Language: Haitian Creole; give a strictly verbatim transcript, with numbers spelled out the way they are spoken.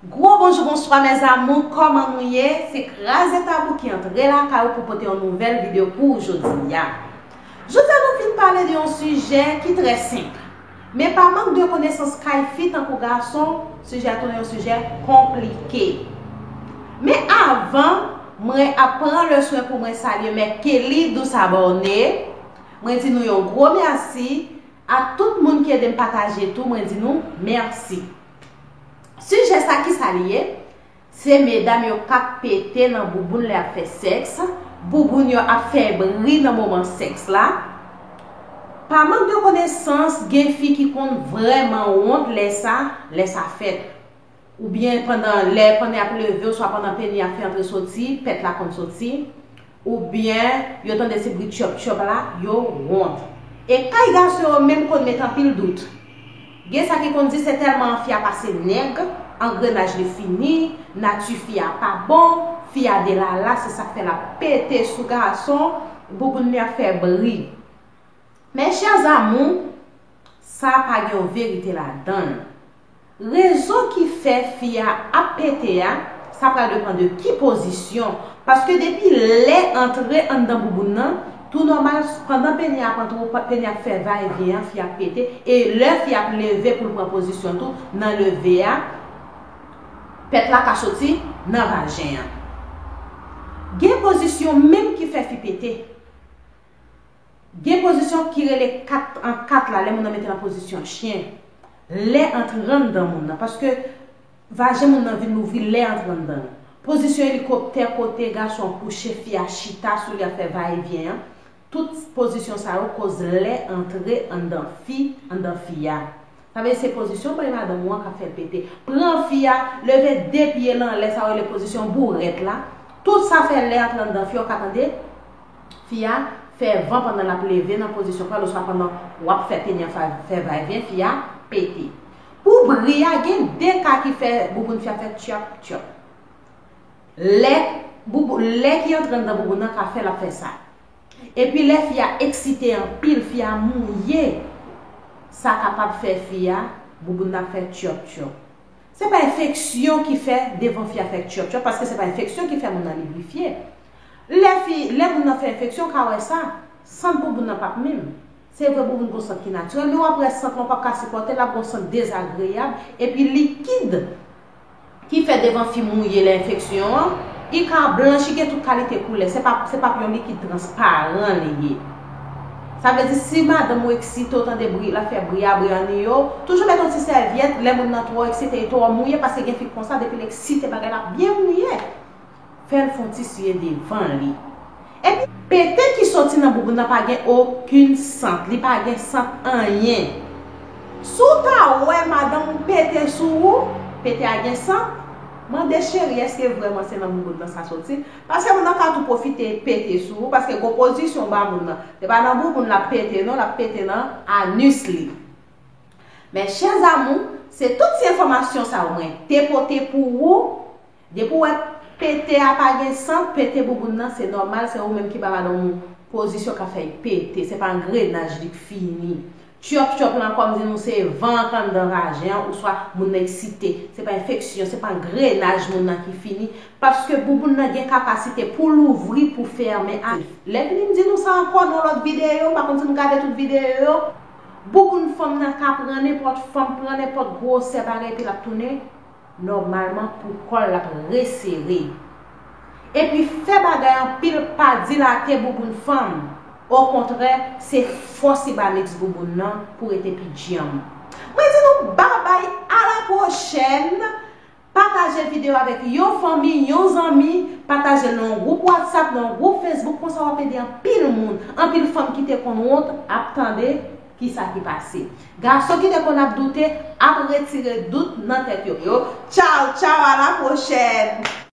Gwo bonjou, bonswa, mes amours, kòman nou ye? Se Kraze Tabou ki antre lakay ou pou pote yon nouvèl videyo pou ou jodi a. Jodi a, nou vin pale de yon sijè ki trè senp. Men pa mank de konesans kay fi tankou gason, sijè a tounen yon sijè konplike. Men avan mwen ap pran le swen pou mwen salye Mè Kelly Douce Abòne, mwen di nou yon gwo mèsi a tout moun ki ede m pataje tou, mwen di nou mèsi. Sijè sa, ki sa li ye? Se medam yo k ap pete nan bouboun lè y ap fè sèks, bouboun yo ap fè bri nan moman sèks la. Pa mank de konesans, gen fi ki konn vrèman wont lè sa, lè sa fèt. Oubyen pandan, lè pandan y ap leve, oswa pandan peni a fè antre soti, pèt la konn soti. Oubyen yo tande ti bri tchòp tchòp la, yo wont. E kay gason yo menm konn met anpil dout. Gen sa ki konn di se tèlman fi a pase nèg, angrenaj li fini, nati fi a pa bon, fi a delala, se sa k fè l ap pete sou gason, bouboun li ap fè bri. Mes chers amours, sa pa gen yon verite ladan l. Rezon ki fè fi a ap pete a, sa pral depann de ki pozisyon. Paske depi lè antre anndan bouboun nan, tou nòmal, pandan peni a ap antre, ou pa- peni ap fè va e vyen an, fi ap pete. E lè fi ap leve pou l pran pozisyon tou, nan leve a, pèt la ka soti nan vajen an. Gen pozisyon menm ki fè fi pete. Gen pozisyon ki rele kat an kat la, lè moun nan mete nan pozisyon chen. Lè antre anndan moun nan, paske vajen moun nan vin louvri lè antre anndan. Pozisyon elikoptè kote gason an kouche, fi a chita sou li ap fè va e vyen an. Tout pozisyon sa yo koz lè antre anndan fi, anndan fi a. Sa vle di se pozisyon bay madanm ou an k ap fè l pete. Pran fi a, leve de pye l anlè, sa yo rele pozisyon bourèt la. Tout sa fè lè antre anndan fi a, ou ka tande fi a fè van pandan l ap leve nan pozisyon pa l, oswa pandan w ap fè peni an fè, fè va e vyen, fi a pete. Pou bri a, gen de ka ki fè bouboun fi a fè tchòp tchòp. Lè boubou, lè ki antre anndan bouboun nan ka fè l ap fè sa. Epi lè fi a eksite anpil, fi a mouye, sa kapab fè fi a, bouboun nan ap fè tchòp tchòp. Se pa enfeksyon ki fè devan fi a fè tchòp tchòp, paske se pa enfeksyon ki fè moun nan librifye. Lè fi, lè moun nan fè enfeksyon, w ka wè sa, sant bouboun nan p ap menm. Se vre, bouboun gon sant ki natirèl, men w ap wè sant lan w p ap ka sipòte l, l ap gon sant dezagreyab, epi likid ki fè devan fi mouye lè enfeksyon an, li ka blanch, li gen tout kalite koulè. Se pa, se pa yon likid transparan li ye. Sa vle di, si madanm ou eksite, w tande bri, l ap fè bri a, bri anni yo, toujou met yon ti sèvyèt, lè moun nan twò eksite, li twò mouye, paske gen fi konsa, depi l eksite, bagay la byen mouye. Fè l fè yon ti siye devan li. Epi, pete ki soti nan bouboun nan pa gen okenn sant. Li pa gen sant anyen. Si w ta wè madanm ou pete sou ou, pete a gen sant, mande cheri, èske vrèman se nan bouboun nan sa soti? Paske moun nan ka tou pwofite pete sou ou, paske gon pozisyon ba moun nan. Se pa nan bouboun l ap pete, non, l ap pete nan anis li. Mes chers amours, se tout ti enfòmasyon sa yo mwen te pote pou ou. Depi w wè pete a pa gen sant, pete bouboun nan, se nòmal, se ou menm ki ba madanm ou pozisyon k ap fè l pete. Se pa angrenaj li k fini. Tchòp tchòp lan, kòm di nou, se van k anndan vajen an, oswa moun nan eksite. Se pa enfeksyon, se pa angrenaj moun nan ki fini. Paske bouboun nan gen kapasite pou louvri, pou fèmen. A, lè vini m di nou sa ankò nan lòt videyo, m pa konn si nou gade tout videyo yo. Bouboun fanm nan ka pran nenpòt fòm, pran nenpòt gwosè bagay, epi l ap tounen nòmalman pou kò l ap resere. Epi fè bagay anpil pa dilate bouboun fanm. Okontrè, se fòse ba miks bouboun nan pou rete pi djanm. Mwen di nou babay, a la pwochèn. Pataje videyo avèk yon fanmi, yon zanmi, pataje l nan yon gwoup WhatsApp, nan yon gwoup Facebook, konsa w ap ede anpil moun, anpil fanm ki te konn wont ap tande kisa ki pase. Gason ki te konn ap doute ap retire dout nan tèt yo. Yo, tchaw, tchaw, a la pwochèn!